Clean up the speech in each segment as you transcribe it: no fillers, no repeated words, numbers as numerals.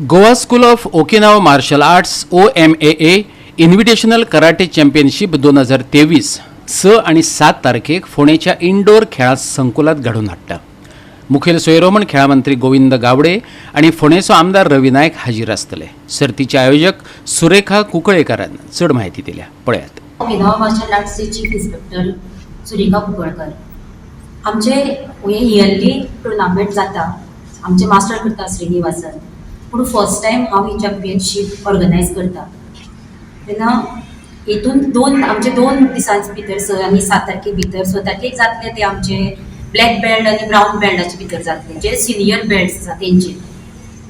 Goa School of Okinawa Martial Arts OMAA Invitational Karate Championship 2023 6 आणि 7 तारखेक फोंडेच्या indoor खेळां संकुलात घडोवन हाडटा. मुखेल सोयरो म्हण खेळां मंत्री गोविंद गावडे आनी फोंडेचो आमदार रवी नायक हाजीर आसतले. सर्तीचे आयोजक सुरेखा कुंकळेकारान चड म्हायती दिल्या, पळयात. ओकिनावा मार्शल आर्ट्सचे चीफ इन्स्पेक्टर सुरेखा कुंकळकर. आमचे हे इयरली टुर्नामेंट जाता. आमचे मास्टर करता श्रीनिवासन, पूण फर्स्ट टायम हांव ही चॅम्पियनशीप ऑर्गनायज करता. तेन्ना हितून दोन आमचे 2 दिसांचे भितर, 6 आनी 7 तारखे भितर, 6 तारखेक जातले ते आमचे ब्लॅक बेल्ट आनी ब्रावन बेल्टाचे भितर जातले. जे सिनियर बेल्ट्स आसा तेंचे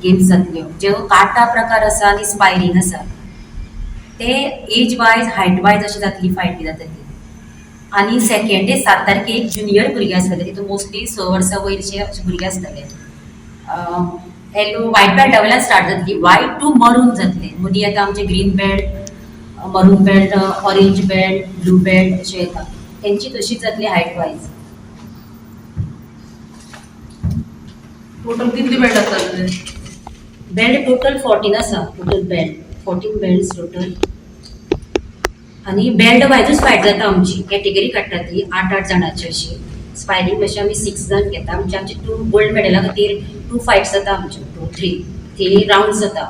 गेम्स जातल्यो. जे काटा प्रकार आसा आनी स्पायरींग आसा, ते एज वायज, हायट वायज अशी जातली, फायटी जाता ती. आनी सेकंड डे 7 तारखेक ज्युनियर भुरगे आसतले. तितून मोस्टली 6 वर्सां वयरचे अशे भुरगे आसतले. येलो, व्हायट बेल्टा वयल्यान स्टार्ट जातली, व्हायट टू मरून जातले. मदीं येता आमचे green belt, maroon belt, orange belt, blue belt अशें येता. तेंची तशीच जातली हायट वायज. टोटल कितली बेल्ट आसतले? बेल्ट टोटल 14 आसा. Total belt 14 belts total आनी बेल्ट वायजूच फायट जाता आमची. कॅटेगरी काडटा ती आठ आठ जाणांची अशी. स्पायरींग अशी आमी सिक्स जाण घेता. म्हणजे आमचे टू गोल्ड मेडला खातीर टू फायट्स जाता आमच्यो, टू थ्री थ्री राउंड जाता,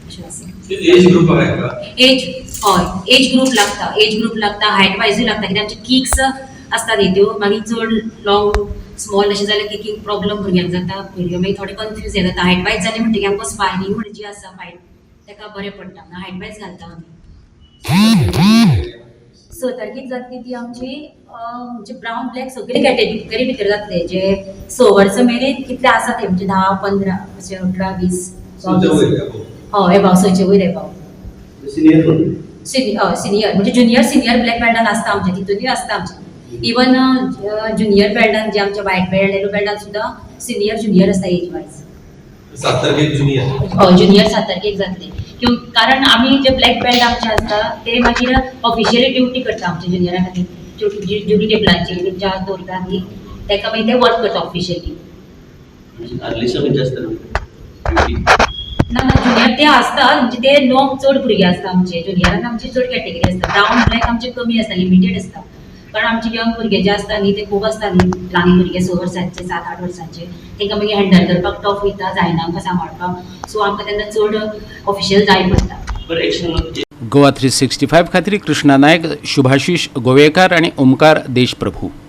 अशें आसा. एज ग्रुप आहे का? एज, हय, एज ग्रूप लागता. एज ग्रूप लागता, हायट वायजूय लागता, कित्याक आमचे किक्स आसता न्ही त्यो मागीर चड लॉंग, स्मॉल अशें जाल्यार किकींग प्रॉब्लम भुरग्यांक जाता. भुरगे मागीर थोडे कन्फ्यूज जाता. हायट वायज जालें म्हणटगीर आमकां स्पायरींग म्हणजे जी आसा फायट, ताका बरें पडटा. हायट वायज घालता आमी. 6 तारखेक जातली ती आमची म्हणजे ब्रावन, ब्लॅक सगळे कॅटेगरी भितर जातले. जे 6 वर्सां मेरेन कितले आसा ते, म्हणजे 10, 15 अशे, 18, 20. हय, एबाव, 6चे वयर एबाव. सिनियर. सिनियर म्हणजे ज्युनियर, सिनियर ब्लॅक बेल्टान आसता आमचे, तितूनय आसता आमचे. इवन ज्युनियर बेल्टान, जे आमचे व्हायट बेल्ट, येलो बेल्टान सुद्दां सिनियर, ज्युनियर आसता एज वायज. 7 तारखेक ज्युनियर? हय, ज्युनियर 7 तारखेक जातले. किंवा कारण आमी जे ब्लॅक बेल्ट आमचे आसता ते मागीर ऑफिशियली ड्युटी करता आमच्या ज्युनियरा खातीर. ड्युटी टेबलाचेर चार्ज दवरता आमी ताका, मागीर ते वर्क करता ऑफिशियली. आदले खंयचे आसतले? ना ना, ज्युनियर ते आसता, म्हणजे ते लॉंग चड भुरगे आसता आमचे. ज्युनियरान आमची चड कॅटेगरी आसता. ब्रावन, ब्लॅक आमचे कमी आसता, लिमिटेड आसता, कारण आमचे यंग भुरगे जे आसता न्ही, ते खूब आसता न्ही, ल्हान भुरगे, 6 वर्सांचे, 7, 8 वर्सांचे. तांकां मागीर हँडल करपाक टफ वयता, जायना आमकां सांबाळपाक. सो आमकां तेन्ना चड ऑफिशियल जाय पडटा. बरं, एक्शन. गोवा 365 खातीर कृष्णा नायक, शुभाशीष गोवेकार आणि ओमकार देशप्रभू.